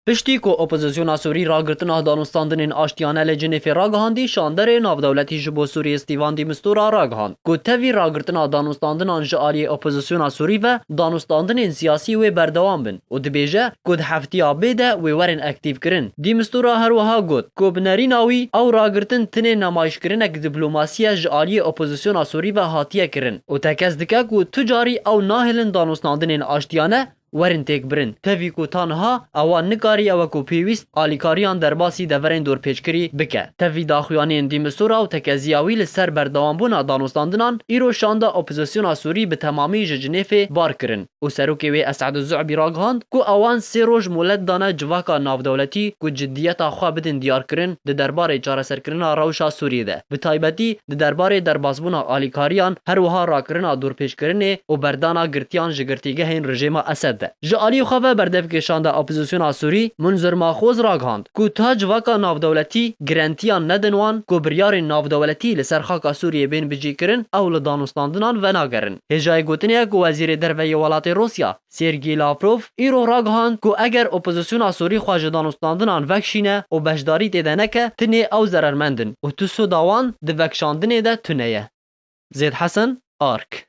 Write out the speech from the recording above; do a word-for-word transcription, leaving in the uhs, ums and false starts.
Piştî ku opozisyona Sûrî ragirtina danûstandinên aştiyane li Cinêfê ragihandî, şanderê navdewletî ji bo Sûriyê Stîvan de Mistura ragihand ku tevî ragirtina danûstandinan ji aliyê opozisyona Sûrî ve danûstandinên siyasî wê berdewam bin û dibêje ku di heftiya bê de wê werin aktîvkirin. De Mistura her wiha got ku bi nerîna wî ew ragirtin tinê nemayîşkirinek dîplomasî ye ji aliyê opozisyona Sûrî ve hatiye kirin û tekez dike ku tu carî ew nahêlin danûstandinên aştiyane werin têkbirin, tevî ku ta niha ewan nikariye wekû pêwîst alîkariyan derbasî deverên dorpêçkirî bike. Tevî daxuyaniyên De Mistura û tekeziya wî li ser berdewambûna danûstandinan, îro şanda opozisyona Sûrî bi temamî ji Cinêfê bar kirin û serokê wê Esad Zu'bî ragihand ku ewan sê roj molet dane civaka navdewletî ku ciddiyeta xwe bidin diyarkirin di derbarê çareserkirina rewşa Sûriyê de, bi taybetî di derbarê derbasbûna alîkariyan, her wiha rakirina dorpêçkirinê û berdana girtiyan ji girtîgehên rejêma Esed de. Ji aliyê xwe ve berdevkê şanda opozisyona Sûrî Munzir Maxoz ragihand ku ta civaka navdewletî girentiyan nedin wan ku biryarên navdewletî li ser xaka Sûriyê bên bicîkirin, ew li danûstandinan venagerin. Hêjayê gotinê ye ku Wezîrê Derve yê welatê Rûsya Sergî Lavrov îro ragihand ku eger opozisyona Sûrî xwe ji danûstandinan vekişîne û beşdarî tê de neke, tinê ew zerermend in û tu soda wan di vekişandinê de tune ye. Zêd Hesen, Ark.